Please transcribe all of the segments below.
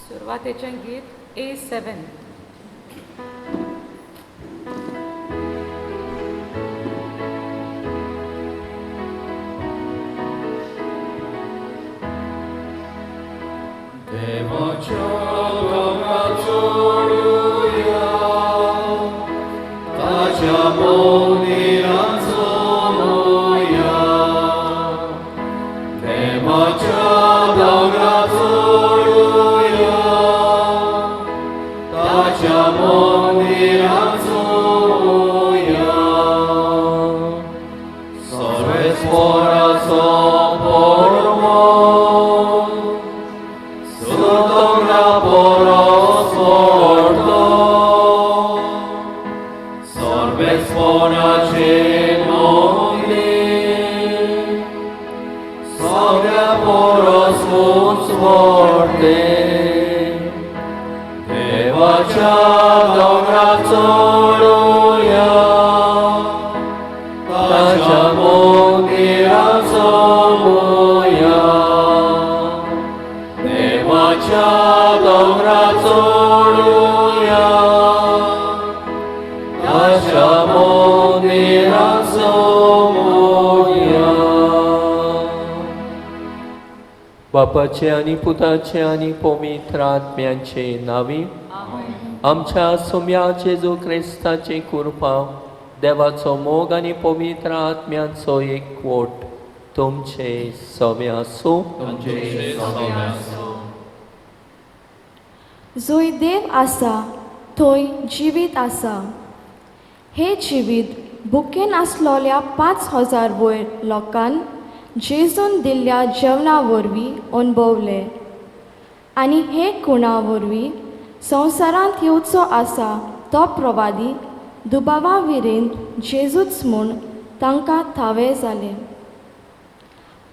सुरवातेचें गीत A7. देवाच्या दोंगरार चडुया, ताच्या मंदिरांत चोवया. देवाच्या दोंगरार चडुया, ताच्या मंदिरांत चोवया. सर्वेस्पराचो पर्वत, सुर दोंगरा परस व्हडलो. सर्वेस्पराचें मंदीर सगळ्या परस उंच व्हडलें. देवाच्या दोंगरार चडुया, ताच्या मंदिरांत चोवया. देवाच्या दोंगरार चडुया, ताच्या मंदिरांत चोवया. बापाचे आनी पुताचे आनी पवित्र आत्म्याचे नांवी. आमच्या सोम्या जेजू क्रिस्ताची कृपा, देवाचो मोग आनी पवित्र आत्म्याचो एकवट तुमचे सवे आसूं. तुमचे सवे आसूं. जंय देव आसा थंय जिवीत आसा. हे जिवीत बुकेन आसलोल्या 5000 वयर लोकान जेजून दिल्ल्या जेवणा वरवीं अणभवले आनी हे खुणा वरवीं संवसारांत येवचो आसा तो प्रवादी दुबावा विरेन जेजूच म्हूण तांकां थावें जालें.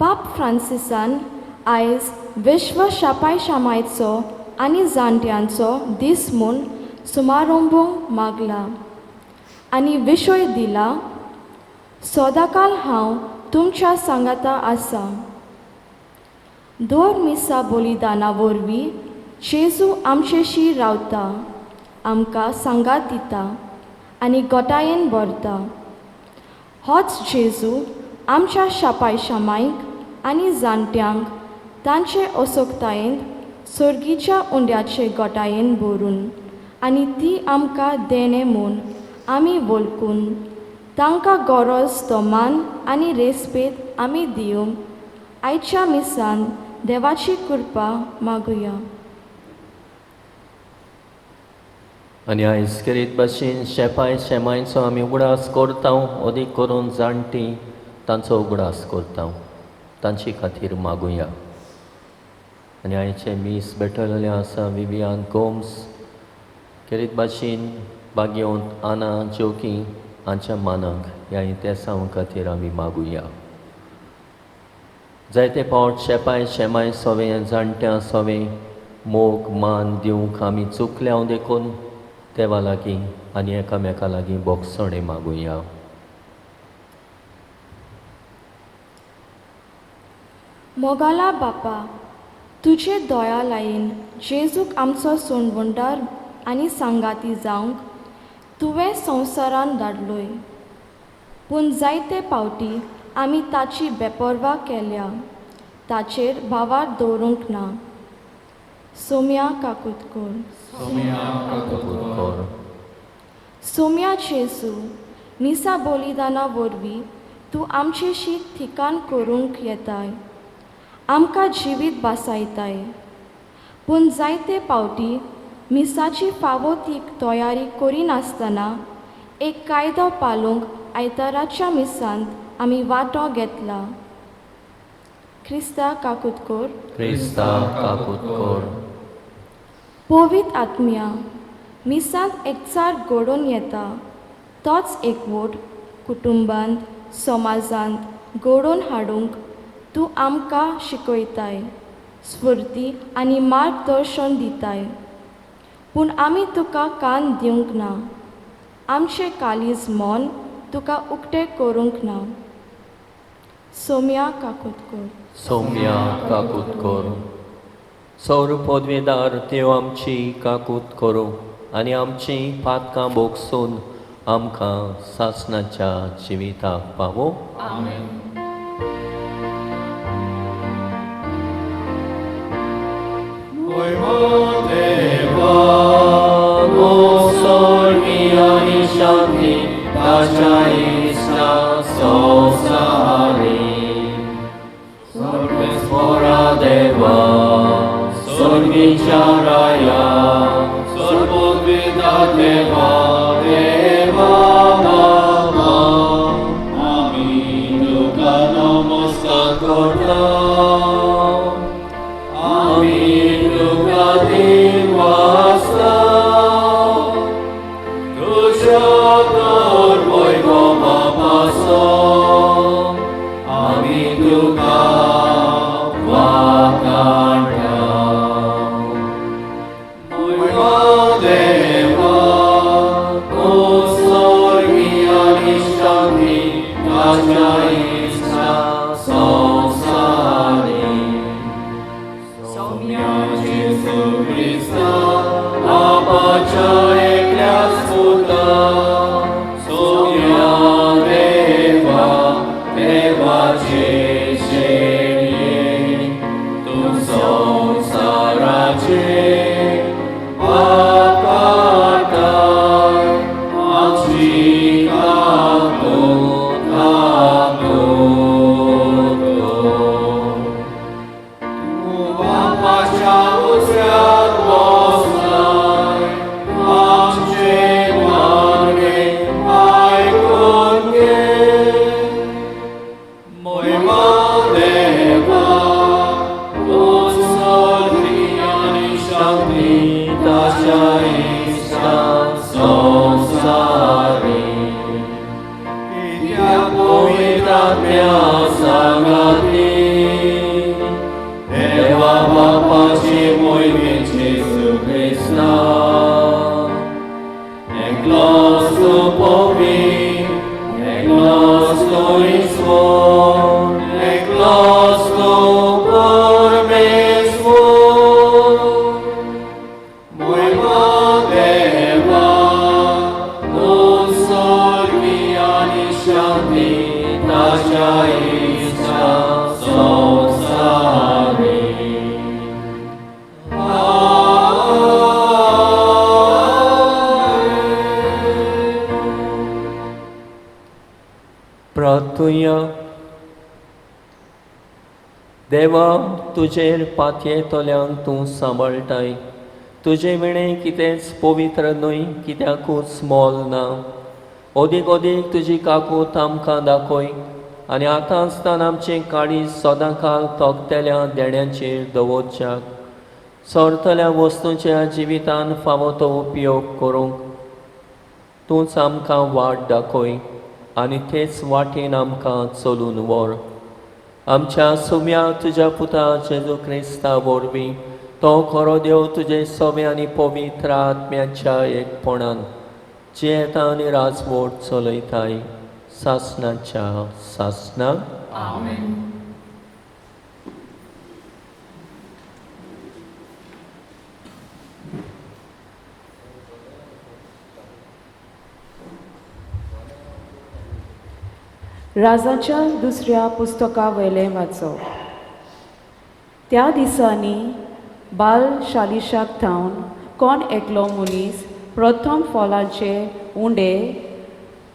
पाप फ्रांसिसान आयज विश्व शापाय शामायचो आनी जाणट्यांचो दीस म्हूण सुमारंभूंक मागला आनी विशय दिला, सदांकाल हांव तुमच्या सांगाता आसा. दर मिसा बलिदाना वरवीं जेजू आमचेशी रावता, आमकां सांगात दिता आनी गोटायेन भरता. होच जेजू आमच्या शापाय शामायक आनी जाणट्यांक तांचे असोकतायेंत सर्गीच्या उंड्याचे गोटायेन भरून आनी ती आमकां देणें म्हूण आमी वळखून तांकां गरज तो मान आनी रेस्पेद आमी दिवंक आयच्या मिसान देवाची कृपा मागुया. आनी आयज करीत भाशेन शेपाय शेमायचो आमी उगडास करता, अदीक करून जाणटी तांचो उगडास करता, तांचे खातीर मागुया. आनी आयचें मीस भेटलेलें आसा विवियान गोम्स, खेरीत भाशेन बागेवंत आना जोकी हांच्या मानाक ह्या इतिहासां खातीर आमी मागुया. जायते फावट शेपाय शेमाय सोवे जाणट्यां सोवे मोग मान दिवंक आमी चुकल्या देखून देवा लागीं आनी एकामेका लागीं बोगसणें मागुया. मोगाला बापा, तुजे दया लायन जेजूक आमचो सोणवंडार आनी सांगाती जावंक तुवें संवसारान धाडलोय. पूण जायते फावटी आमी ताची बेपर्वा केल्या, ताचेर भावार दवरूंक ना. सोम्या काकूत कर. कर. सोम्या जेजू, मिसा बलिदाना वरवीं तूं आमचेशी ठिकाण करूंक येताय, आमकां जिवीत बासायताय. पूण जायते फावटी मिसाची फावो ती तयारी करिनासतना एक कायदो पाळूंक आयताराच्या मिसांत आमी वांटो घेतला. क्रिस्ता काकूत कर. क्रिस्ता काकूत कर. पवित्र आत्म्या, मिसांत एकचार घडोवन येता तोच एकवट कुटुंबांत समाजांत घडोवन हाडूंक तूं आमकां शिकयताय, स्फुर्ती आनी मार्गदर्शन दिताय. पूण आमी तुका कान दिवंक ना, आमचें काळीज मन तुका उक्तें करूंक ना. सोम्या काकूत कर. सोम्या काकूत कर. सौर पदवेदार देव आमची काकूत करूं आनी आमची पातकां भोगसून आमकां सासणाच्या जिविताक पावो. आमेन. शांती ताच्या इश्टा संवसारी सर्वेस्पोरा देवा सर्गीच्या राया सर्वोद्विदा देवा देवा बाबा आमी तुका नमस्कार करता आमी तुका दिवासा आमी तुका वाखाणटा. देवा उत्सर्गी आनी शांती ताच्या इश्टा संवसारी सौम्या जेजू क्रिस्ता बापाच्या एकल्याच पुता सौम्या देवा देवाचे शेणये तूं संवसाराचे पाप काडटाय आमची काकूत काकूत कर. तूं बापाच्या उजव्याक बसलाय आमचे मागणें आयकून घे. मोयमा देवा उत्सर्गी आनी शांती ताच्या इश्टा संवसारी कित्याक पवित्र आत्म्या सांगाती देवा बापाची मोहिमे जेजू क्रिस्ता एकलोच तूं पवित्र एकलोच तूं ईश्वर एकलोच तूं परमेश्वर मोहिमा देवा उत्सर्गी आनी शांती ताच्या इश्टा संवसारी. प्रार्थुया. देवा तुजेर पातयेतल्यांक तूं सांबाळटाय. तुजे विणें कितेंच पवित्र न्हय कित्याकूच मोल ना. अदीक अदीक तुजी काकूत आमकां दाखय आनी आतां आसतना आमचें काळीज सदांकाल तोखतेल्या देण्यांचेर दवरच्याक सरतल्या वस्तूंच्या जिवितान फावो तो उपयोग करूंक तूंच आमकां वाट दाखय आनी तेच वाटेन आमकां चलून व्हर. आमच्या सुम्या तुज्या पुता जेजू क्रिस्ता वरवीं तो खरो देव तुजे सवे आनी पवित्र आत्म्याच्या एकपणान जियेता आनी राजवट चलयताय सासणाच्या सासणाक. आमेन. राजाच्या दुसऱ्या पुस्तका वयलें वाचप. त्या दिसांनी बाल शालिशाक थावन कोण एकलो मनीस प्रथम फळांचे उंडे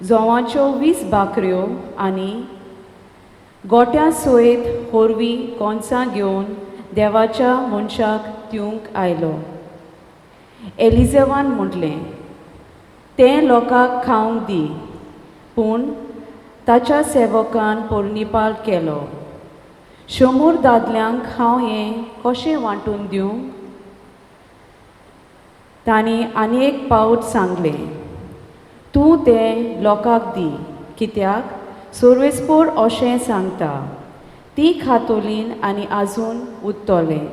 जोवाच्यो 20 भाकऱ्यो आनी गोट्या सयत होरवी कोनसां घेवन देवाच्या मनशाक दिवंक आयलो. एलिजेवान म्हटलें तें लोकांक खावंक दी. पूण ताच्या सेवकान पोरणीपाल केलो 100 दादल्यांक हांव हें कशें वांटून दिवं? तांणी आनी एक पावट सांगलें तूं तें लोकांक दी कित्याक सर्वेस्पोर अशें सांगता ती खातोलीन आनी आजून उरतलें.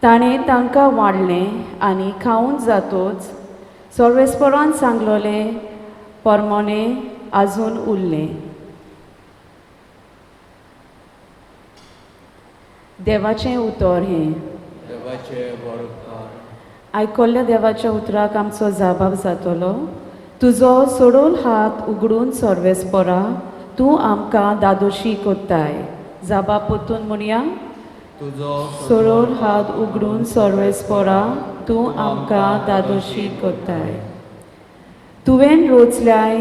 ताणें तांकां वाडलें आनी खावन जातोच सर्वेस्पोरान सांगलोलें परमोणें आजून उरलें. देवाचें उतर हें. देवाचें वरदान. आयकल्ल्या देवाच्या उतराक आमचो जाबाब जातलो. तुजो सोडोल हात उगडून सर्वेस्पोरा, तूं आमकां दादोशी कोत्ताय. जाबाब पोतून म्हणया. तुजो सोडोल हात उगडून सर्वेस्पोरा, तूं आमकां दादोशी कोत्ताय. तुवें रोचल्याय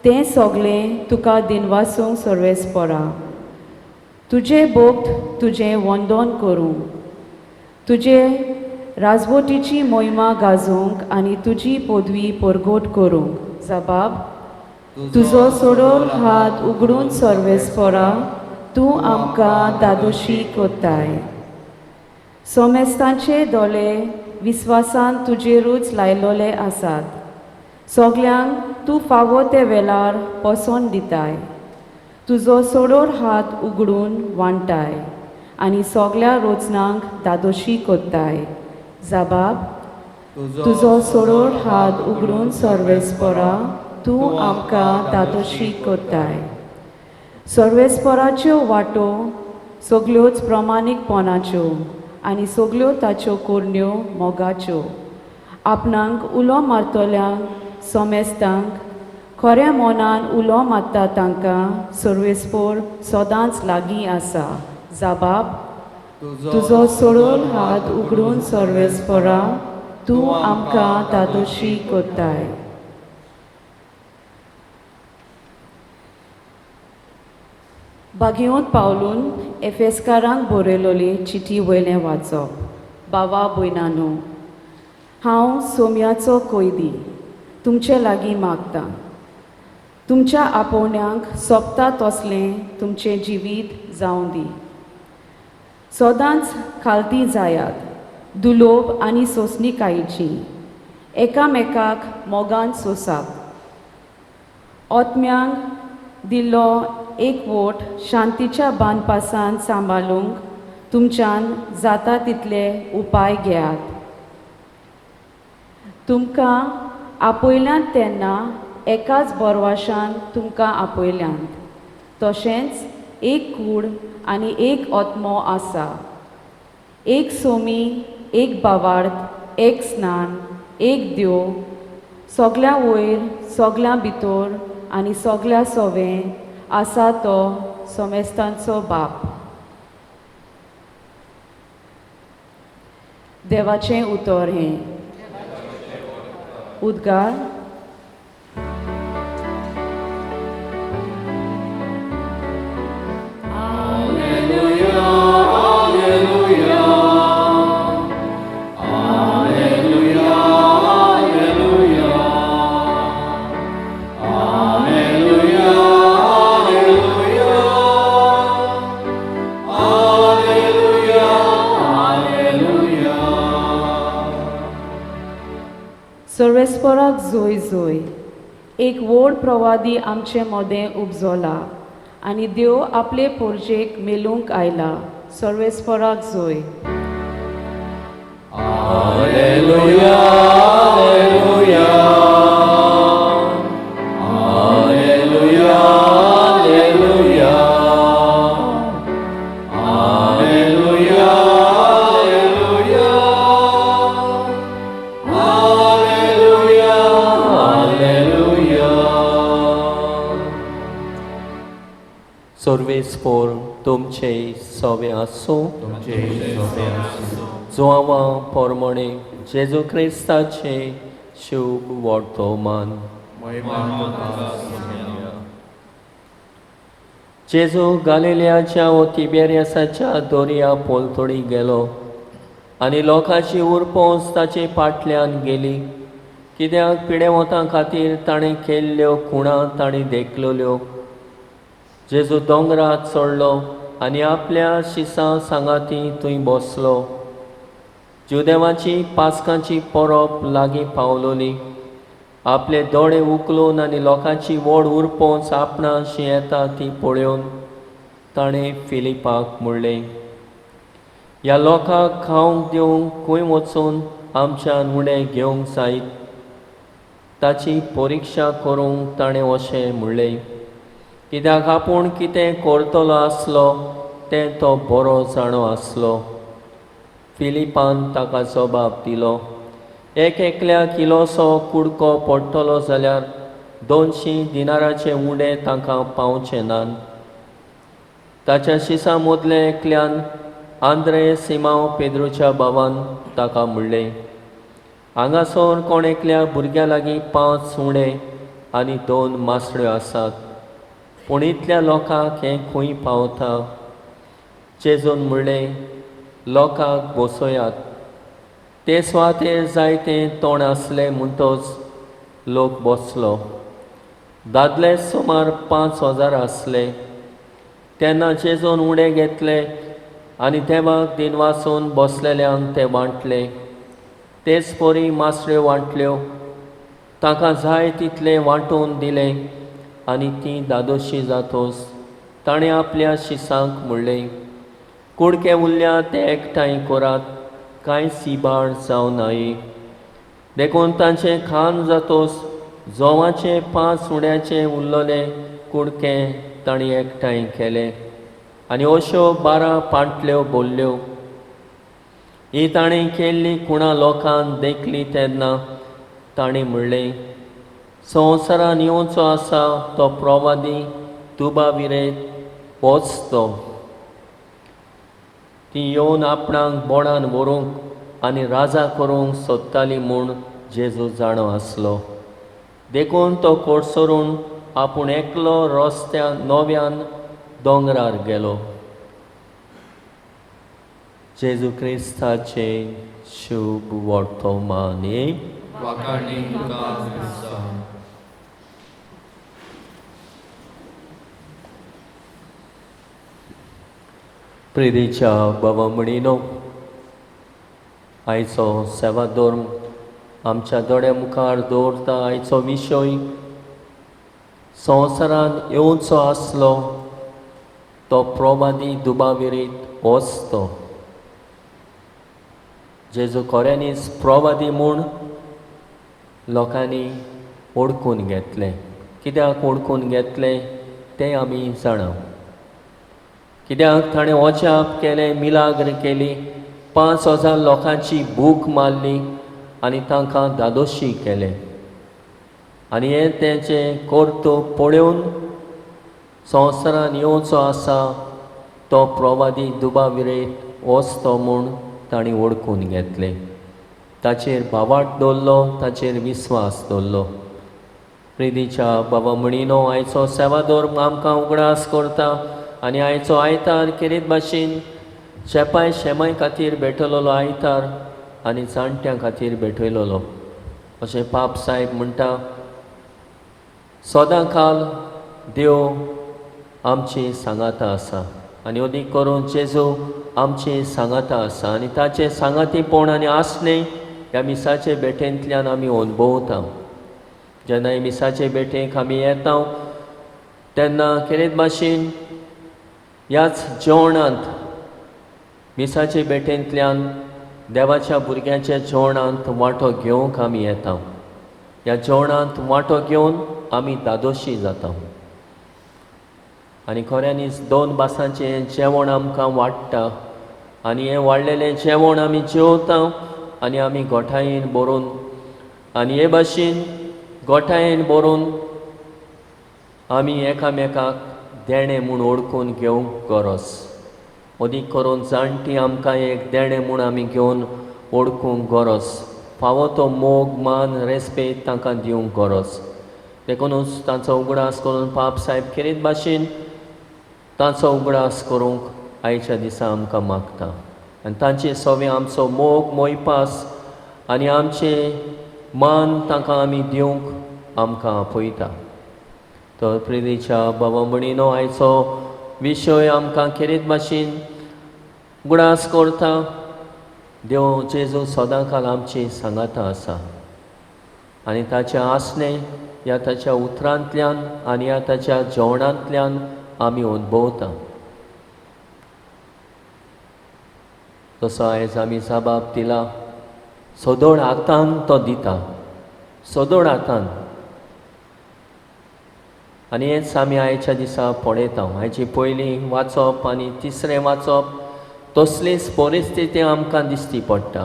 तें सगळें तुका दिनवासूंक सर्वेस्पोरा. तुजें भक्त तुजें वंदन करूं, तुजे राजवटीची मोहिमा गाजोवंक आनी तुजी पदवी परगट करूंक. जबाब. तुजो सोडोल हात उगडून सर्वेस्पोरा, तूं आमकां दादोशी कोत्ताय. सोमेस्तांचे दोळे विस्वासान तुजेरूच लायलोले आसात. सगल्यांक तूं फावो ते वेळार पोसोन दिताय. तुजो सोडोर हात उगडून वांटाय आनी सगल्या रोचनांक दादोशी कोत्ताय. जबाब. तुजो सोडोर हात उगडून सर्वेस्पोरा, तूं आमकां दादोशी कोत्ताय. सर्वेस्पोराच्यो वाटो सगल्योच प्रमाणीकपणाच्यो आनी सगल्यो ताच्यो कोरण्यो मोगाच्यो. आपणाक उलो मारतल्यांक सोमेस्तांक खऱ्या मनान उलो मारता तांकां सर्वेस्पोर सदांच लागीं आसा. जबाब. तुजो सोडोल हात उगडून सर्वेस्पोरा, तूं आमकां दादोशी कोत्ताय. बागेवंत पावलून एफेस्कारांक बरयलोली चिटी वयलें वाचप. बाबा भयणानो, हांव सोम्याचो कोयदी तुमचे लागीं मागतां, तुमच्या आपोवण्यांक सोंपता तसलें तुमचें जिवीत जावं दी. सदांच खालती जायात, दुलोब आनी सोंसणीकायेची, एकामेकाक मोगान सोंसात. आत्म्यांक दिल्लो एकवट शांतीच्या बांदपासान सांबाळूंक तुमच्यान जाता तितले उपाय घेयात. तुमकां आपयल्यांत तेन्ना एकाच बोरवाशान तुमकां आपयल्यांत. तशेंच एक कूड आनी एक आत्मो आसा. एक सोमी, एक बावार्थ, एक स्नान, एक देव, सगल्या वयर, सगल्या भितर आनी सगल्या सोवें आसा तो सोमेस्तांचो बाप. देवाचें उतर हें. उद्गार. सर्वेस्पोराक जोय जोय. एक व्हड प्रवादी आमचे मदें उपजोला आनी देव आपले पोरजेक मेलूंक आयला. सर्वेस्पोराक जोय. Hallelujah, hallelujah, hallelujah, hallelujah, hallelujah, hallelujah, hallelujah. सर्वेस्पोर तुमचे सवे आसूं. जुआंवा पोरमणे जेजू क्रिस्ताचे शुभ वर्तमान. जेजू गालिलियाच्या वो तिबेरियासाच्या दर्या पलतडी गेलो आनी लोकांची उरपोस ताचे फाटल्यान गेली. कित्याक पिडेवतां खातीर ताणें केल्ल्यो खुणा ताणें देखलेल्यो. जेजू दोंगरार चडलो आनी आपल्या शिसां सांगाती थंय बसलो. जुदेवाची पास्कांची परब लागीं पावलोली. आपले दोळे उखलून आनी लोकांची व्हड उरपोस आपणाशी येता ती पळोवन ताणें फिलिपाक म्हणलें, ह्या लोकांक खावंक दिवंक खंय वचून आमच्यान उणें घेवंक जायत? ताची परिक्षा करूंक ताणें अशें म्हणलें, कित्याक आपूण कितें करतलो आसलो तें तो बरो जाणो आसलो. फिलिपान ताका जबाब दिलो, एक एकल्याक इलोसो कुडको पडटलो जाल्यार 200 दिनाराचे उंडे तांकां पावचे नात. ताच्या शिसां मदले एकल्यान आंद्रे सिमांव पेद्रूच्या भावान ताका म्हणलें, हांगासर कोण एकल्या भुरग्या लागीं 5 उंडे आनी 2 मासळ्यो आसात, पूण इतल्या लोकांक हें खंय पावता? जेजून म्हणलें, लोकांक बसयात. ते सुवातेर जायतें तोंड आसलें म्हणटच लोक बसलो. दादले सुमार 5000 आसले. तेन्ना जेजून उंडे घेतले आनी देवाक दिनवासून बसलेल्यांक ते वांटले. तेच परी मासळ्यो वांटल्यो, तांकां जाय तितले वांटून दिले आनी ती दादोशी जातोच ताणें आपल्या शिसांक म्हणलें, कुडके उरल्या ते एकठांय करात, कांयच इबाड जावं नाय. देखून तांचें खाण जातोच जोवाचे 5 उड्याचे उरलेले कुडके तांणी एकठांय केले आनी अश्यो 12 पांटल्यो भरल्यो. ही ताणें केल्ली खुणा लोकांक देखली तेन्ना ताणें म्हणलें, संवसारान येवचो आसा तो प्रवादी दुबाविरेत होच तो. ती येवन आपणाक बोडान व्हरूंक आनी राजा करूंक सोदताली म्हूण जेजू जाणो आसलो. देखून तो कोडसरून आपूण एकलो रस्त्या नव्यान दोंगरार गेलो. जेजू क्रिस्ताचे शुभ वर्तमाने. प्रितीच्या बाबा म्हणिनो, आयचो सेवाधर्म आमच्या दोळ्या मुखार दवरता. आयचो विशय संवसारान येवचो आसलो तो प्रवादी दुबाविरीत होच तो. जेजू खऱ्यांनीच प्रवादी म्हूण लोकांनी ओळखून घेतलें. कित्याक ओळखून घेतलें तें आमी जाणा. कित्याक ताणें अजाप केलें, मिलाग्र केली, 5000 लोकांची भूक मारली आनी तांकां धादोशी केलें. आनी हें तेचें कर्तुब पळोवन संवसारान येवचो आसा तो प्रवादी दुबाविरेत होच तो म्हूण तांणी वळखून घेतलें. ताचेर भावाट दवरलो, ताचेर विस्वास दवरलो. प्रितीच्या बाबा म्हणिनो, आयचो सेवाधर्म आमकां उगडास करता आनी आयचो आयतार खेरीत भाशेन शेपाय शेमाय खातीर भेटयलेलो आयतार आनी जाणट्यां खातीर भेटयलेलो. अशें पाप साहेब म्हणटा, सदां काल देव आमची सांगाता आसा आनी अदीक करून जेजू आमची सांगाता आसा आनी ताचें सांगातीपण आनी आसणें ह्या मिसाचे भेटेंतल्यान आमी अनुभवता. जेन्ना हे मिसाचे भेटेक आमी येता तेन्ना खेरीत भाशेन ह्याच जेवणांत मिसाचे भेटेंतल्यान देवाच्या भुरग्यांच्या जेवणांत वांटो घेवंक आमी येता. ह्या जेवणांत वांटो घेवन आमी दादोशी जाता आनी खऱ्यांनीच 2 भासांचें जेवण आमकां वाडटा आनी हें वाडलेलें जेवण आमी जेवता आनी आमी गोठायेन भरून आनी हे भाशेन गोठायेन भरून आमी एकामेकाक देणें म्हूण वळखून घेवंक गरज. अदीक करून जाणटीं आमकां एक देणें म्हूण आमी घेवन वळखूंक गरज. फावो तो मोग, मान, रेस्पेद तांकां दिवंक गरज. देखूनच तांचो उगडास करून पाप साहेब खेरीत भाशेन तांचो उगडास करूंक आयच्या दिसा आमकां मागता आनी तांचे सवे आमचो मोग, मोयपास आनी आमचे मान तांकां आमी दिवंक आमकां आपयता. तर प्रितीच्या बाबा म्हणिनो, आयचो विशय आमकां खेरीत भाशेन उगडास करता. देव जेजू सदां काल आमची सांगाता आसा आनी ताचें आसणें ह्या ताच्या उतरांतल्यान आनी ह्या ताच्या जेवणांतल्यान आमी अनुभवता. तसो आयज आमी जबाब दिला, सदोळ हातान तो दिता, सदोळ हातान. आनी हेंच आमी आयच्या दिसा पळयता. आयची पयलीं वाचप आनी तिसरें वाचप तसलीच परिस्थिती आमकां दिसती पडटा.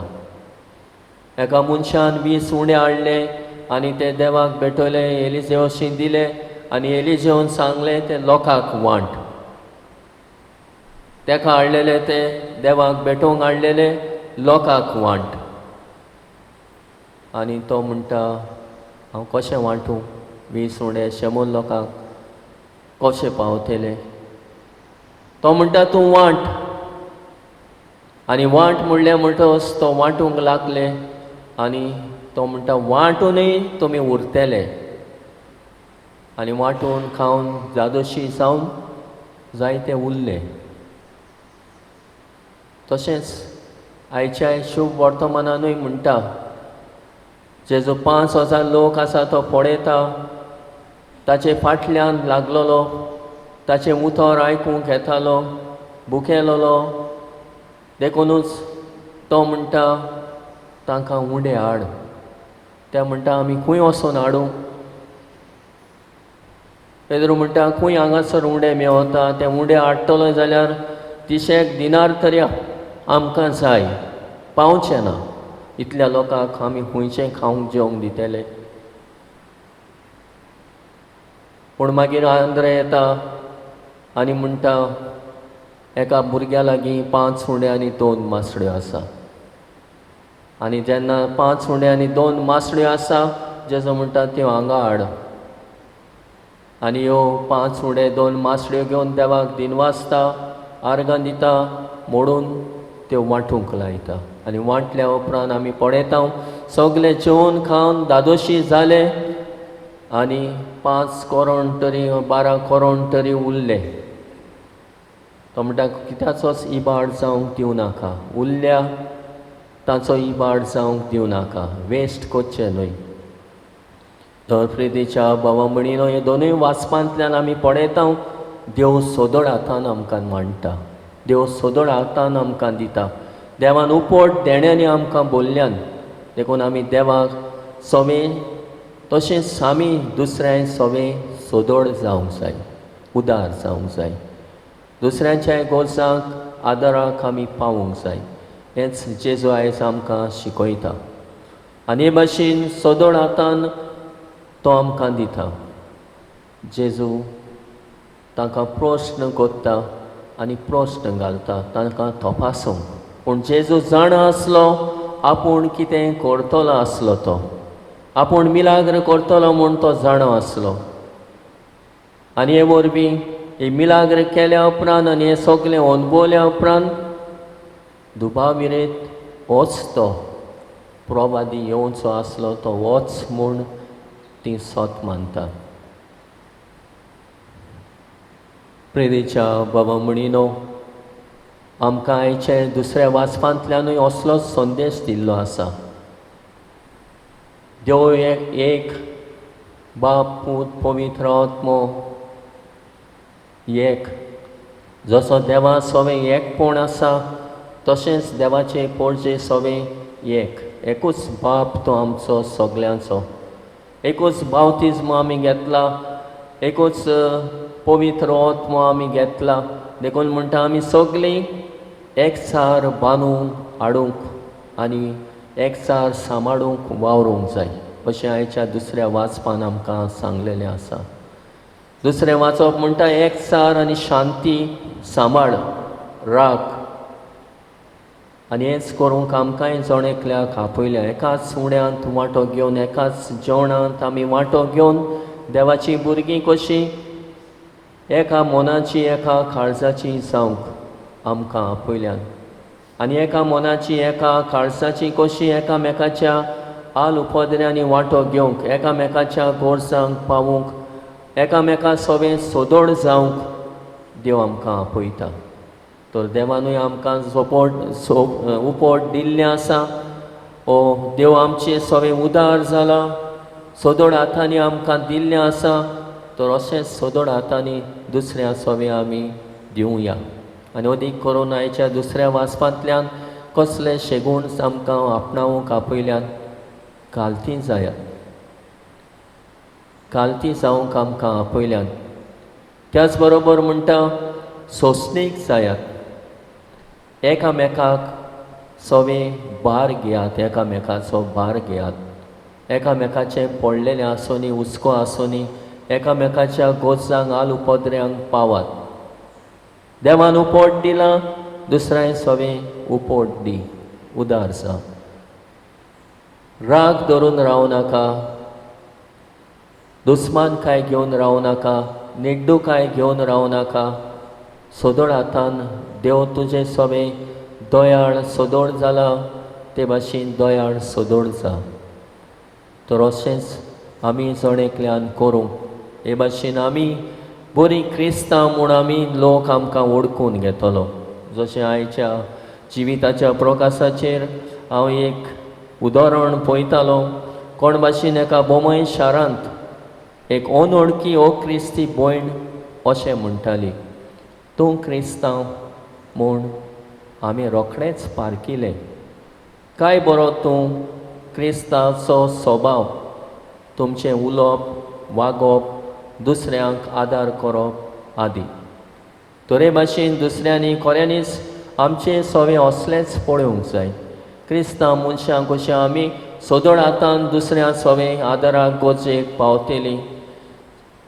एका मनशान 20 उंडे हाडले आनी ते देवाक भेटयले, एलिजेवशी दिले आनी एलिजेवन सांगलें ते लोकांक वांट. तेका हाडलेले ते देवाक भेटोवंक हाडलेले लोकांक वांट. आनी तो म्हणटा हांव कशें वांटूं 20 उंडे 100 लोकांक कशें पावतले? तो म्हणटा तूं वांट. आनी वांट म्हणलें म्हणटच तो वांटूंक लागले आनी तो म्हणटा वांटूनय तुमी उरतले. आनी वांटून खावन जादोशी जावन जायते उरले. तशेंच आयच्या शुभ वर्तमानानूय म्हणटा जेजो 5000 लोक आसा तो पळयता, ताचे फाटल्यान लागलेलो, ताचें उतर आयकूंक येतालो, भुकेलेलो, देखुनूच तो म्हणटा तांकां उंडे हाड. ते म्हणटा आमी खंय वचोन हाडूं? पेद्रू म्हणटा खंय हांगासर उंडे मेवता? ते उंडे हाडटलो जाल्यार 30 दिनार तरी आमकां जाय, पावचें ना. इतल्या लोकांक आमी खंयचें खावंक जेवंक दितले? पूण मागीर आंद्रे येता आनी म्हणटा एका भुरग्या लागीं 5 उंडे आनी 2 मासड्यो आसा. आनी जेन्ना 5 उंडे आनी 2 मासड्यो आसा, जेजो म्हणटा त्यो हांगा हाड. आनी ह्यो 5 उंडे 2 मासड्यो घेवन देवाक दिनवासता, आर्गां दिता, मोडून त्यो वांटूंक लायता. आनी वांटल्या उपरांत आमी पळयता सगळे जेवन खावन दादोशी जाले आनी 5 करोड तरी 12 करोड तरी उरले. तो म्हणटा कित्याचोच इबाड जावंक दिवं नाका, उरल्या ताचो इबाड जावंक दिवं नाका, वेस्ट करचें न्हय. तर प्रितीच्या भावा भयणीनो, हे दोनूय वाचपांतल्यान आमी पळयता देव सोदोड हातान आमकां मांडटा, देव सोदोड हातान आमकां दिता. देवान उपट देण्यांनी आमकां बोल्ल्यान, देखून आमी देवाक सोमे तशेंच आमी दुसऱ्यांक सोमे सोदोड जावंक जाय, उदार जावंक जाय, दुसऱ्यांच्या गरजांक आदाराक आमी पावूंक जाय. हेंच जेजू आयज आमकां शिकयता. आनी हे भाशेन सोदोड हातान तो आमकां दिता. जेजू तांकां प्रस्न करता आनी प्रस्न घालता तांकां तपासूंक. पूण जेजू जाणा आसलो आपूण कितें करतलो आसलो, तो आपूण मिलाग्र करतलो म्हूण तो जाणो आसलो. आनी हे वरवीं हे मिलाग्र केल्या उपरांत आनी हें सगळें अणभवल्या उपरांत दुबाविरेत होच तो प्रवादी येवचो आसलो, तो होच म्हूण ती सत मानता. प्रेरीच्या बाबा म्हणिनो, आमकां आयचे दुसऱ्या वाचपांतल्यानूय असलोच संदेश दिल्लो आसा. देव एक, बाप, पूत, पवित्र आत्मो एक. जसो देवा सवें एकपण आसा तशेंच देवाचे पोरजे सवें एक. एकूच बाप तो आमचो सगल्यांचो, एकूच बावतिज्म आमी घेतला, एकूच पवित्र आत्मो आमी घेतला. देखून म्हणटा आमी सगळीं एकसार बांदून हाडूंक आनी एकसार सांबाळूंक वावरूंक जाय, अशें आयच्या दुसऱ्या वाचपान आमकां सांगलेलें आसा. दुसरें वाचप म्हणटा एकसार आनी शांती सांबाळ, राख. आनी हेंच करूंक आमकांय जण एकल्याक आपयल्या. एकाच उण्यांत वांटो घेवन, एकाच जेवणांत आमी वांटो घेवन देवाचीं भुरगीं कशीं एका मनाची एका काळजाची जावंक आमकां आपयल्यान. आनी एका मनाची एका काळजाची कशी एकामेकाच्या आल उपद्र्यांनी वांटो घेवंक, एकामेकाच्या गरजांक पावूंक, एकामेका सवें सोदोड जावंक देव आमकां आपयता. तर देवानूय आमकां सपोर्ट उपट दिल्लें आसा. ओ देव आमचे सवें उदार जाला, सोदोड हातांनी आमकां दिल्लें आसा. तर अशेंच सोदोड हातांनी दुसऱ्या सवें आमी दिवया. आनी अदीक करून आयच्या दुसऱ्या वाचपांतल्यान कसले शेगूण आमकां आपणावंक आपयल्यान घालती जायात. कालती जावंक आमकां आपयल्यान. त्याच बरोबर म्हणटा सोंसणीक जायात, एकामेकाक सवे भार घेयात, एकामेकाचो भार घेयात, एकामेकाचें पडलेलें आसुनी, हुस्को आसुनी, एकामेकाच्या गोजांक आल उपद्र्यांक पावात. देवान उपोट दिला, दुसऱ्या सवे उपोट दी, उदार जा. राग धरून रावं नाका, दुस्मान काय घेवन रावं नाका, निड्डू काय घेवन रावं नाका. सदळ हातान देव तुजें सवे दयाळ सदळ जाला ते भाशेन दयाळ सदळ जा. तर अशेंच आमी जण एकल्यान करूंक हे भाशेन आमी बरी क्रिस्तांव म्हूण आमी लोक आमकां वळखून घेतलो. जशें आयच्या जिविताच्या प्रकासाचेर हांव एक उदाहरण पळयतालो, कोण भाशेन एका बोमय शारांत एक अनवळखी ओ क्रिस्ती भयण अशें म्हणटाली, तूं क्रिस्तांव म्हूण आमी रोखडेंच पारखिलें. काय बरो तूं क्रिस्ताचो स्वभाव, तुमचें उलोवप, वागप, दुसऱ्यांक आदार करप आदी. तरे भाशेन दुसऱ्यांनी खऱ्यांनीच आमचें सवें असलेंच पळोवंक जाय. क्रिस्तांव मनशांक अशें आमी सदळ हातान दुसऱ्या सवें आदाराक गरजेक पावतली.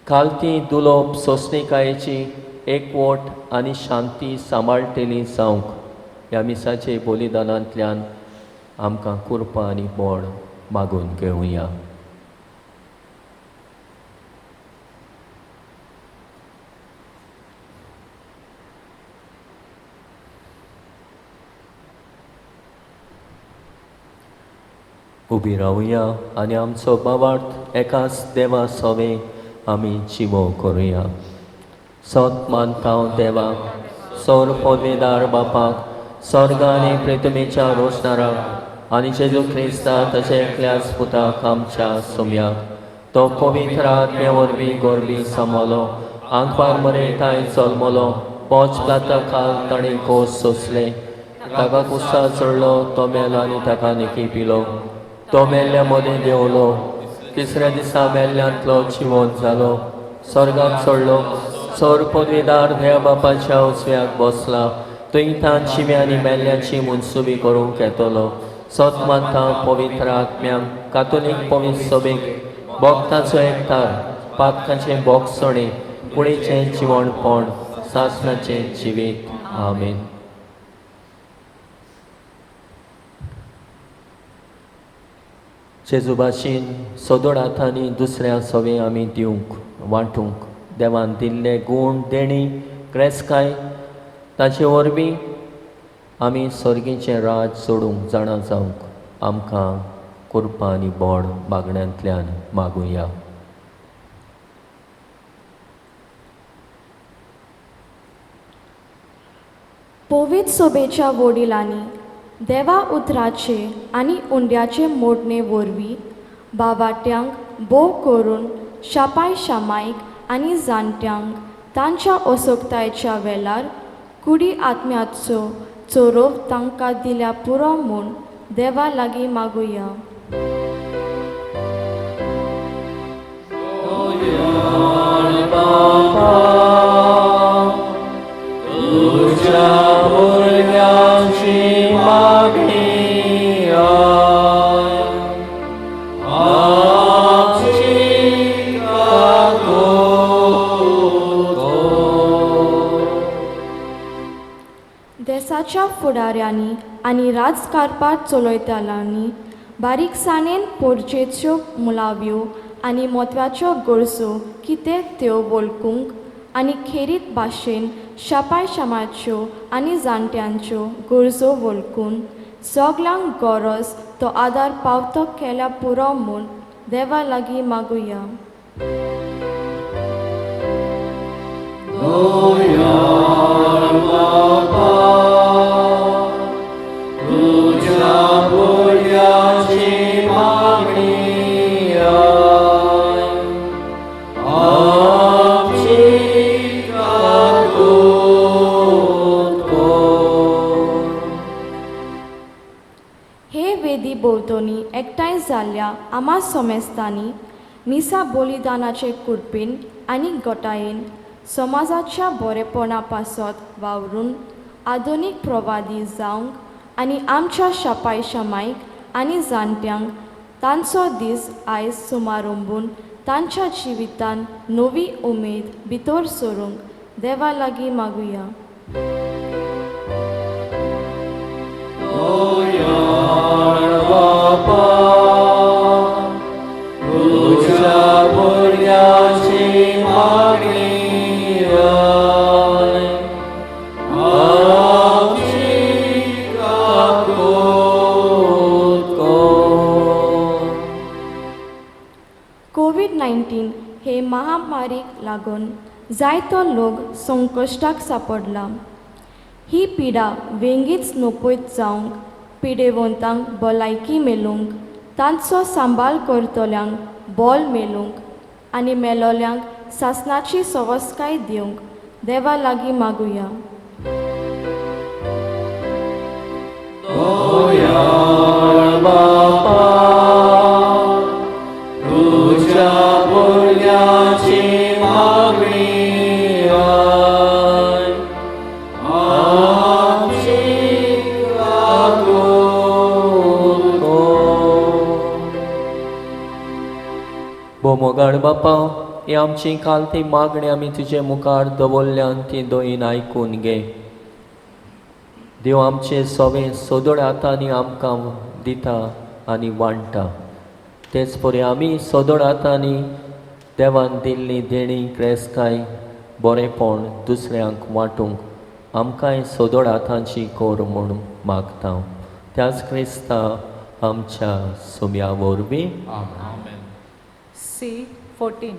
कालती दुलोप सोंसणीकायेची एकवट आनी शांती सांबाळटली जावंक ह्या मिसाचे बलिदानांतल्यान आमकां कृपा आनी बळ मागून घेवया. उबी रावया आनी आमचो बाबार्थ एकाच देवा सवे आमी जिवो करुया. सत मानता देवाक, सौर पदवेदार बापाक, स्वर्ग आनी पृथ्वीच्या रोशणाराक आनी जेजू क्रिस्ता ताच्या एकल्याच पुताक आमच्या सोम्याक, तो पवित्र आत्म्या वरवीं गोरवी सांबाळलो, आंकवार मरेताय जल्मलो, पोच प्लाता खाल ताणें कोस सोंसले, ताका कुसा चडलो, तो मेलो आनी ताका निकी पिलो, तो मेल्ल्या मदें देंवलो, तिसऱ्या दिसा मेल्ल्यांतलो जिवंत जालो, स्वर्गाक चडलो, सौर पदवेदार देवा बापाच्या उजव्याक बसला, थंय तांची आनी मेल्ल्याची मनसुबी करूंक येतलो. सत मानता पवित्र आत्म्यांक, कातोलीक पवित्र सभेक, भक्ताचो एकतार, पातकाचें बोगसणें, कुडीचें जिवणपण, सासणाचें जिवीत. आमेन. जेजू भाशेन सदळ हातांनी दुसऱ्या सवे आमी दिवंक वांटूंक देवान दिल्ले गूण देणी क्रेस्काय ताचे वरवीं आमी सर्गीचें राज सोडूंक जाणा जावंक आमकां कृपा आनी बळ मागण्यांतल्यान मागुया. पवित्र सोबेच्या वडिलांनी देवा उतराचे आनी उंड्याचे मोडणे वरवीं बावाट्यांक भोव करून शापाय शामायक आनी जाणट्यांक तांच्या असोकतायेच्या वेळार कुडी आत्म्याचो चोरोव तांकां दिल्या पुरो म्हूण देवा लागीं मागुया. देसाच्या फुडाऱ्यांनी आनी राजकारभार चलयतल्यांनी बारीकसाणेन पोरजेच्यो मुळाव्यो आनी म्हत्वाच्यो गरजो कितें त्यो वळखूंक आनी खेरीत भाशेन शापाय शामाच्यो आनी जाणट्यांच्यो गरजो वळखून सगल्यांक गरज तो आदार पावतो केल्या पुरो म्हूण देवा लागीं मागुया. हे वेदी भोंवतणी एकठांय जाल्ल्या आमा सोमेस्तांनी मिसा बलिदानाचे कुरपीन आनी गोटायेन समाजाच्या बरेपणा पासत वावरून आधुनीक प्रवादी जावंक आनी आमच्या शापाय शमायक आनी जाणट्यांक तांचो दीस आयज सुमारंबून तांच्या जिवितान नवी उमेद भितर सरूंक देवा लागीं मागुया. कोवीड-19 हे महामारीक लागून जायतो लोक संकश्टाक सापडला. ही पिडा वेगींच नपयत जावंक पिडेवंतांक भलायकी मेळूंक तांचो सांबाळ करतल्यांक बोल मेळूंक आनी मेलोल्यांक सासणाची सवस्काय दिवंक देवा लागीं मागुया. मोगाळ बापा, ही आमची काल ती मागणी आमी तुजे मुखार दवरल्यान ती दोयीन आयकून घे. देव आमचे सोवे सोदोड हातांनी आमकां दिता आनी वांट्टा, तेच परी आमी सोदोड हातांनी देवान दिल्ली देणी क्रेस्काय बरेपण दुसऱ्यांक वांटूंक आमकांय सोदोड हातांची कोर म्हूण मागता. त्याच क्रिस्ता आमच्या सुम्या वरवीं. C14.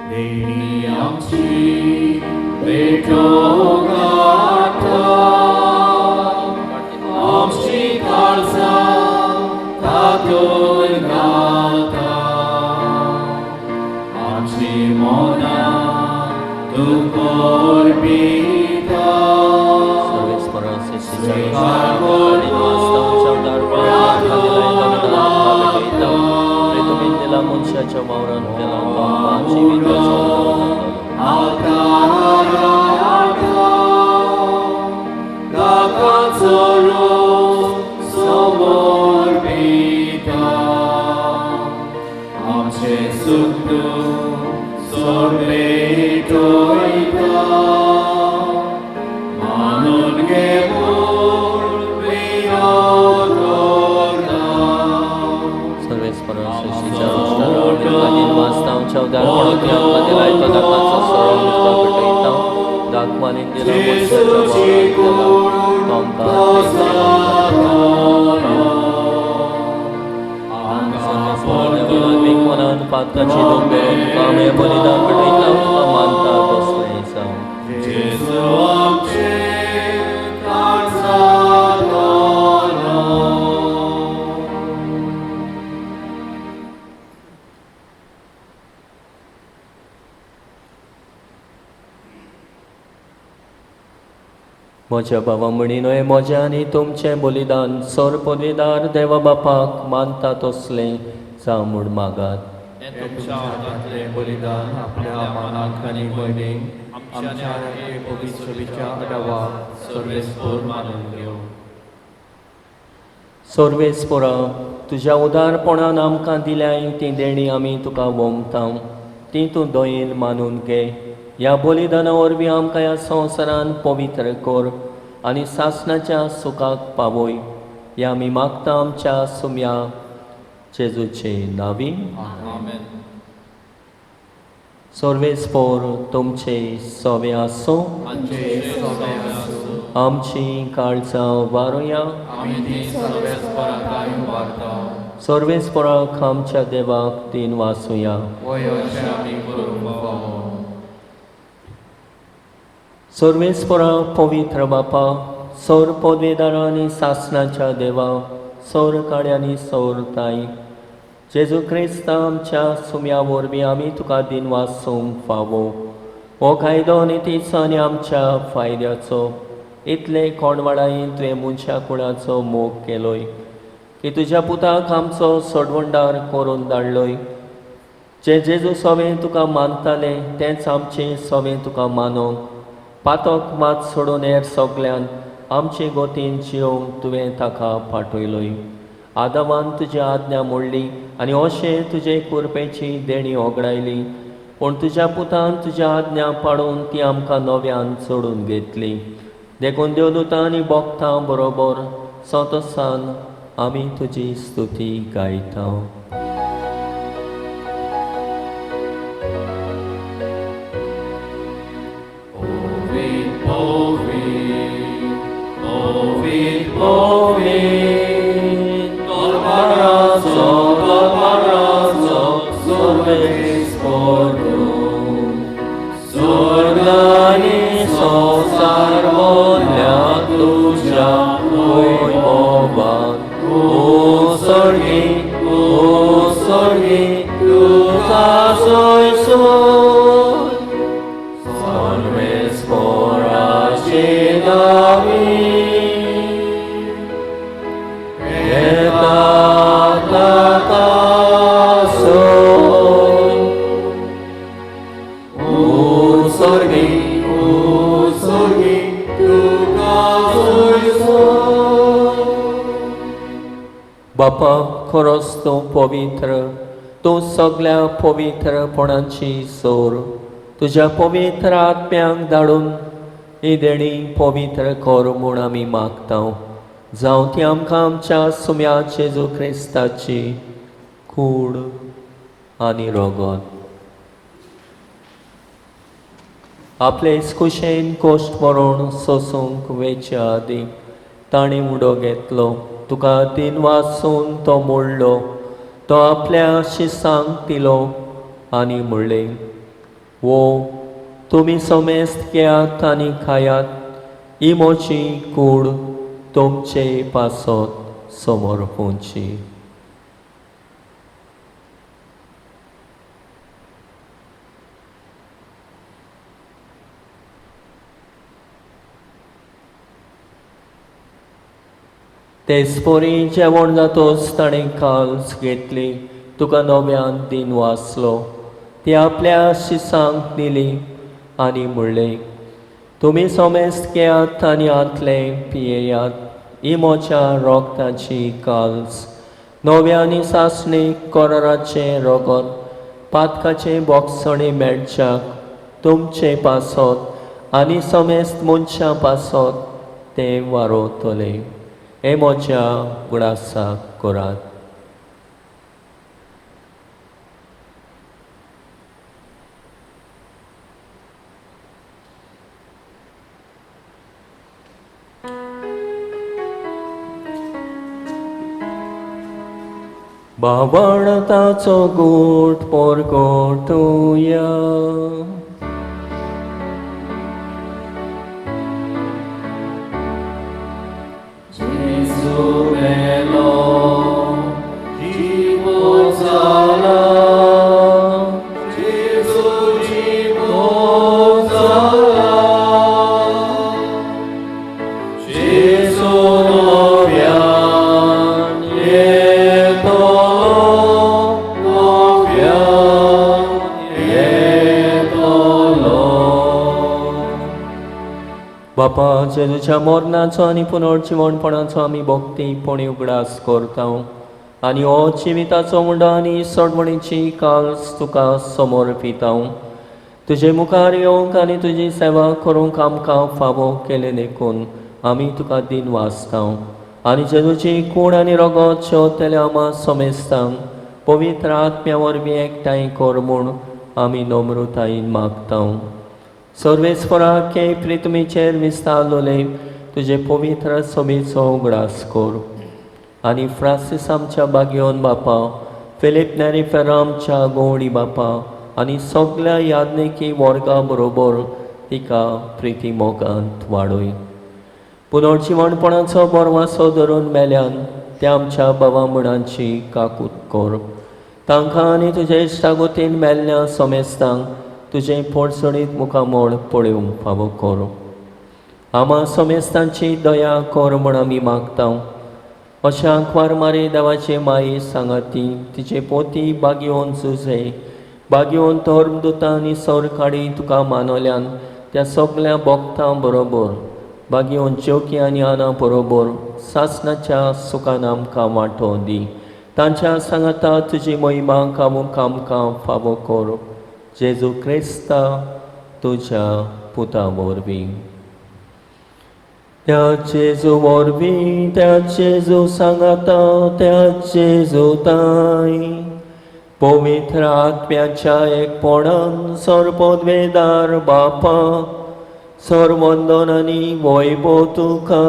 देणी आमची भेटो गाठा, आमची काळजां तातूंत घालता, आमची मनां तूं करपिता. मनशाच्या वावरान केला म्हज्या बाबा म्हणिनय म्हजें आनी तुमचें बलिदान सोर पदवीदार देवा बापाक मानता तसलें जावं म्हूण मागात. तुमच्या हातांतलें बलिदान आपल्या मानाक आनी भयणीक आमच्या पवित्रच्या आडावाक सर्वेस्पोर मानून घेवं. सर्वेस्पोरा, तुज्या उदारपणान आमकां दिल्याय ती देणी आमी तुका वोमता, ती तूं दयेन मानून घे. ह्या बलिदाना वरवीं आमकां ह्या संवसारान पवित्र कर आनी सासणाच्या सुखाक पावय. ह्या आमी मागता आमच्या सुम्या जेजूचे नांवी. सर्वेस्पोर तुमचे सोवे आसूं. आमची काळजां वारुया. सर्वेस्पोराक आमच्या देवाक तीन वासुया. सर्वेस्पोरा पवित्र बापा, सौर पदवेदारा आनी सासणाच्या देवा, सौर काड्यांनी सौर ताई, जेजू क्रिस्ता आमच्या सुम्या वरवीं आमी तुका दिनवासूंक फावो. हो कायदो नितीचो आनी आमच्या फायद्याचो. इतले कोणवाडायेन तुवें मनशा कुळाचो मोग केलोय की तुज्या पुताक आमचो सोडवणदार करून धाडलोय. जे जेजू सोवें तुका मानताले तेंच आमचें सोवें तुका मानोंक पातक मात सोडून हेर सगल्यान आमचे गोतीन जियोंक तुवें ताका पाठयलोय. आदावान तुजी आज्ञा मोडली आनी अशें तुजे कुरपेची देणी ओगडायली, पूण तुज्या पुतान तुज्या आज्ञा पाडून ती आमकां नव्यान सोडून घेतली. देखून देवदूतां आनी भक्तां बरोबर संतोसान आमी तुजी स्तुती गायता. बापा, खरोच तूं पवित्र, तूं सगल्या पवित्रपणाची सोर. तुज्या पवित्र आत्म्यांक धाडून ही देणी पवित्र कर म्हूण आमी मागता. जावं ती आमकां आमच्या सुम्या जेजू क्रिस्ताची कूड आनी रगत. आपले कुशेन कोश्ट मरण सोसूंक वेचे आदीं ताणें उडो घेतलो. तुका तीन वासून तो मोडलो, तो आपल्या शिसांक दिलो आनी म्हणलें, वो तुमी समेस्त घेयात आनी खायात, ही म्हजी कूड तुमचे पासत समर्पूंची. तेच परी जेवण जातोच ताणें काल्स घेतली, तुका नव्यान दिन वाचलो, ती आपल्या शिसांक दिली आनी म्हणलें, तुमी समेस्त घेयात आनी हांतलें पियेयात, ही म्हज्या रोगताची काल्स, नव्या आनी सासणी कराराचें रगत, पातकाचें बोगसणें मेळच्याक तुमचे पासत आनी समेस्त मनशां पासत तें वारोवतलें. हे म्हज्या उगडासाक करात. बावळटाचो गोट परगटुया. बापा, जेजूच्या मरणाचो आनी पुनर्जिवणपणाचो आमी भक्तीपणी उगडास करता आनी हो जिविताचो मुंडो आनी सोडवणीची काल्स तुका समर्पिता. तुजे मुखार येवंक आनी तुजी सेवा करूंक आमकां फावो केलें देखून आमी तुका दिन वाचता आनी जेजूची कूड आनी रगत शेवतल्या आमा समेस्तांक पवित्र आत्म्या वरवीं एकठांय कर म्हूण आमी नम्रतायेन मागता. सर्वेस्पराक प्रितमीचेर विस्तारलोले तुजे पवित्र सभेचो उगडास कर आनी फ्रांसीस आमच्या बागयोन बापा, फिलीप नेरी फेर्रा आमच्या गवळी बापा आनी सगल्या याज्ञिकी वर्गा बरोबर तिका प्रिती मोगांत वाडय. पुनर्जिवणपणाचो बरवासो धरून मेल्यान त्या आमच्या बाबा मुणांची काकूत कर. तांकां आनी तुजे इश्टागोतीन मेल्ल्या सोमेस्तांक तुजें पोटसणीत मुखामोळ पळोवंक फावो कर. आमा सोमेस्तांची दया कर म्हूण आमी मागता. अशें आंकवार मारी देवाचे माई सांगाती तिचे पोती बागयोवन जुझे बागयोवन धर्मदुतां आनी सरकाडी तुका मानवल्यान त्या सगल्या भोक्तां बरोबर बागयोवन जोकी आनी आना बरोबर सासणाच्या सुखान आमकां वांटो दी. तांच्या सांगाता तुजी महिमा कामूंक आमकां फावो कर. जेजू क्रिस्ता तुज्या पुता वरवीं. त्या जेजू वरवीं, त्या जेजू सांगाता, त्या जेजू ताय पवित्र आत्म्याच्या एकपणान सर्वपदवेदार बापा सर्वंदन आनी वैभव तुका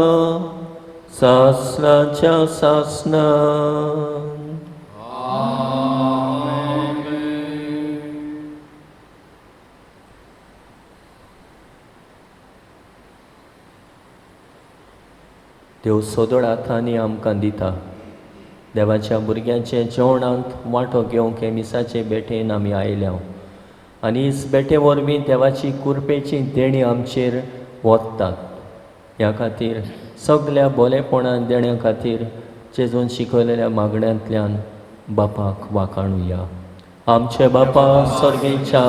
सासणाच्या सासणान. देव सोदोळ हातांनी आमकां दिता. देवाच्या भुरग्यांचे जेवणांत वांटो घेवंक हे मिसाचे बेटेन आमी आयल्या आनी हीच बेटे वरवीं देवाची कुरपेची देणी आमचेर वतात. ह्या खातीर सगल्या बोलेपणान देण्या खातीर जेजून शिकयलेल्या मागण्यांतल्यान बापाक वाखाणुया. आमचे बापा सर्गेच्या,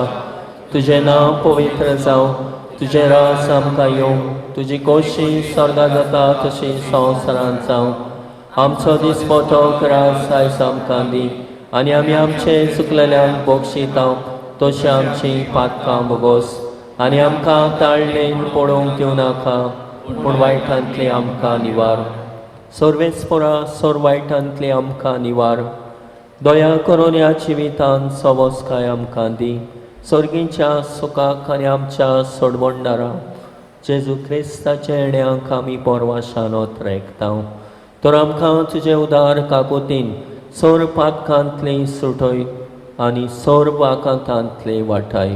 तुजें नांव पवित्र जावं, तुजें रास आमकां येवं, तुजी कोशी स्वर्गांत जाता तशी संवसारांत जावं. आमचो दिसपटो रास आयज आमकां दी आनी आमी आमचे चुकलेल्यांक बक्षिता तशी आमची पातकां भोगोस आनी आमकां ताळणेन पडोवंक दिवं नाका, पूण वायटांतली आमकां निवार. सर्वेस्पोरा सोर वायटांतली आमकां निवार. दया करून ह्या जिवितान सवस्काय आमकां दी. सर्गीच्या सुखाक आनी आमच्या सोडवणदारा जेजू क्रिस्ताच्या येण्याक आमी परवाशान रेखता. तर आमकां तुजे उदार काकोतीन सोर पातकांतली सुटय आनी सोर वाकांतांतली वाटाय.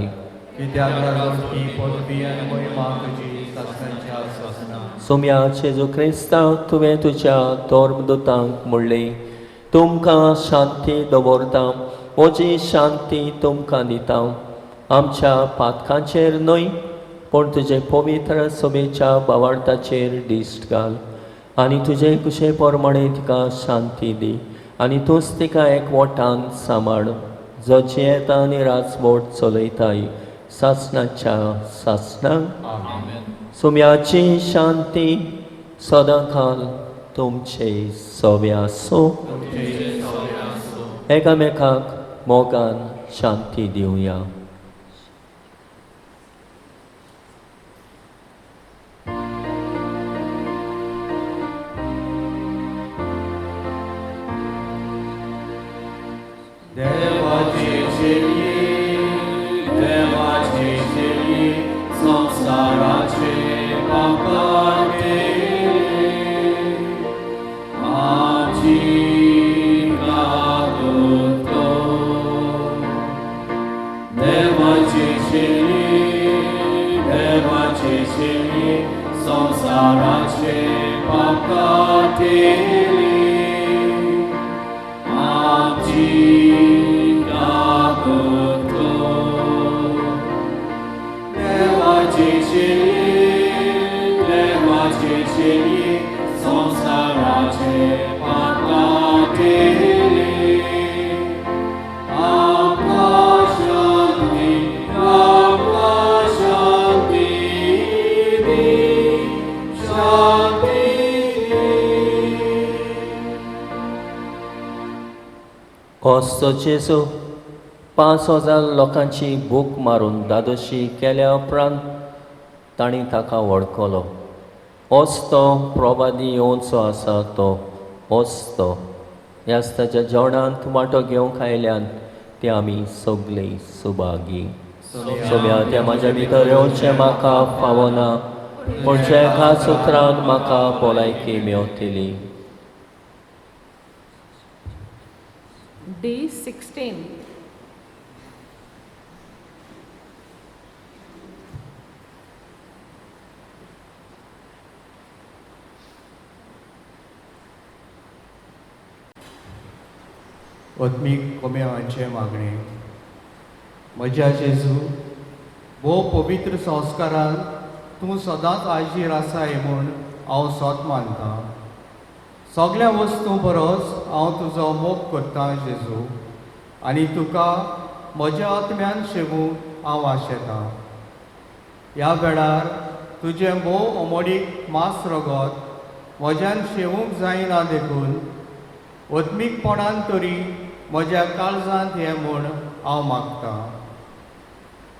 सोम्या जेजू क्रिस्ता, तुवें तुज्या धर्मदुतांक म्हणलें, तुमकां शांती दवरता, म्हजी शांती तुमकां दिता. आमच्या पातकांचेर न्हय पूण तुजे पवित्र सभेच्या बावार्थाचेर दिश्ट घाल आनी तुजे कुशे प्रमाणे तिका शांती दी आनी तूंच तिका एकवटान सांबाळ, जो जियेता आनी राजवट चलयताय सासणाच्या सासणाक. सुम्याची शांती सदांकाल तुमचे सवे आसूं. एकामेकाक मोगान शांती दिवया. देवाची शेळी, देवाची शेळी, संसाराचे पाप काडटे, आमची काकूत कर. देवाची शेळी, देवाची शेळी, संसाराचे पाप काडटे, आमची काकूत कर. देवाची शेळी, देवाची शेळी, संसाराचे पाप काडटे, आमकां शांती, आमकां शांती दी, शांती दी. असो जेजू 5000 लोकांची भूक मारून दादोशी केल्या उपरांत तांणी ताका वळखलो. असतो प्रवादी येवचो आसा तो असतो. ह्याच ताच्या जेवणांत वांटो घेवंक आयल्यान ते आमी सगळीं सुभागी. सोम्या त्या म्हाज्या भितर येवचें म्हाका फावना, पूण ज्या एका सुत्रान म्हाका भलायकी मेवतली. D16. आत्मीक कोम्यांवाचें मागणें. म्हज्या जेजू, भोव पवित्र संस्कारान तूं सदांच आजीर आसाय म्हूण हांव सोत मानतां. सगल्या वस्तूं परस हांव तुजो मोग करतां जेजू, आनी तुका म्हज्या आत्म्यान शेवूंक हांव आशेतां. ह्या वेळार तुजें भोव अमोडीक मांस रगत म्हज्यान शेवूंक जायना देखून आत्मीकपणान तरी म्हज्या काळजांत हें म्हूण हांव मागतां.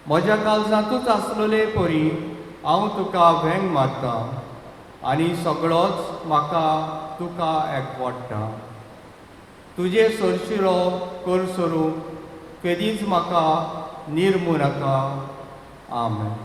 म्हज्या काळजांतूच आसलेले परी हांव तुका वेंग मारतां आनी सगळोच म्हाका तुका एकवडटा. तुजे सरशिरो कर सरूंक केदींच म्हाका निर्मू नाका. आमेन.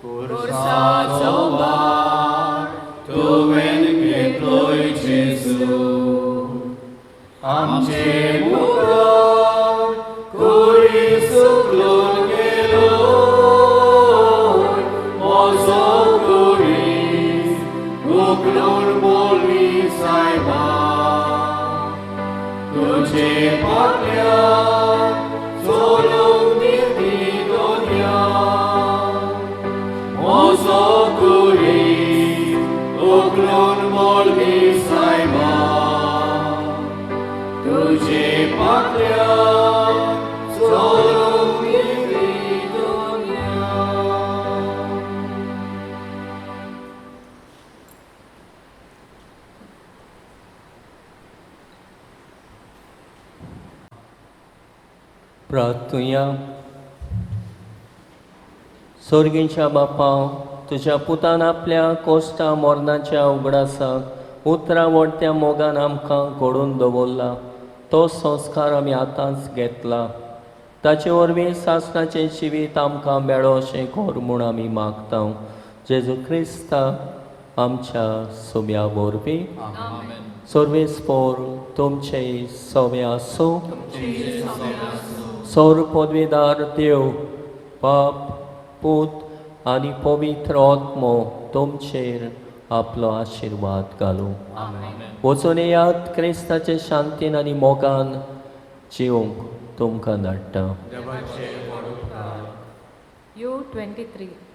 Kursaco bar, tu ven que ploy Jesu. आमचे मुखार कुरीस उखलून गेलो म्हजो कुरीस उखलून बोली सायबा तुझे फाटल्यान चलूंक दिवपी दोनया म्हजो कुरीस उखलून मोडली सायबा तुझे फाटल्यान चलूंक दिवपी दोनया. प्रार्थुया. सोर्गीच्या बापा, तुज्या पुतान आपल्या कोश्टा मोरनाच्या उगडासाक उतरां वडत्या मोगान आमकां घडोवन दवरला तो संस्कार आमी आतांच घेतला. ताचे वरवीं सासणाचें जिवीत आमकां मेळो अशें कर म्हूण आमी मागता, जेजू क्रिस्ता आमच्या सोम्या वरवीं. सर्वेस्पोर तुमचे सवे आसूं. सौर पदवीदार देव बाप, पूत आनी पवित्र आत्मो तुमचेर आपलो आशिर्वाद घालूं. वचून येयात, क्रिस्ताचे शांतीन आनी मोगान जिवंक तुमकां धाडटा. देवाचे व्हड उपकार. U 23.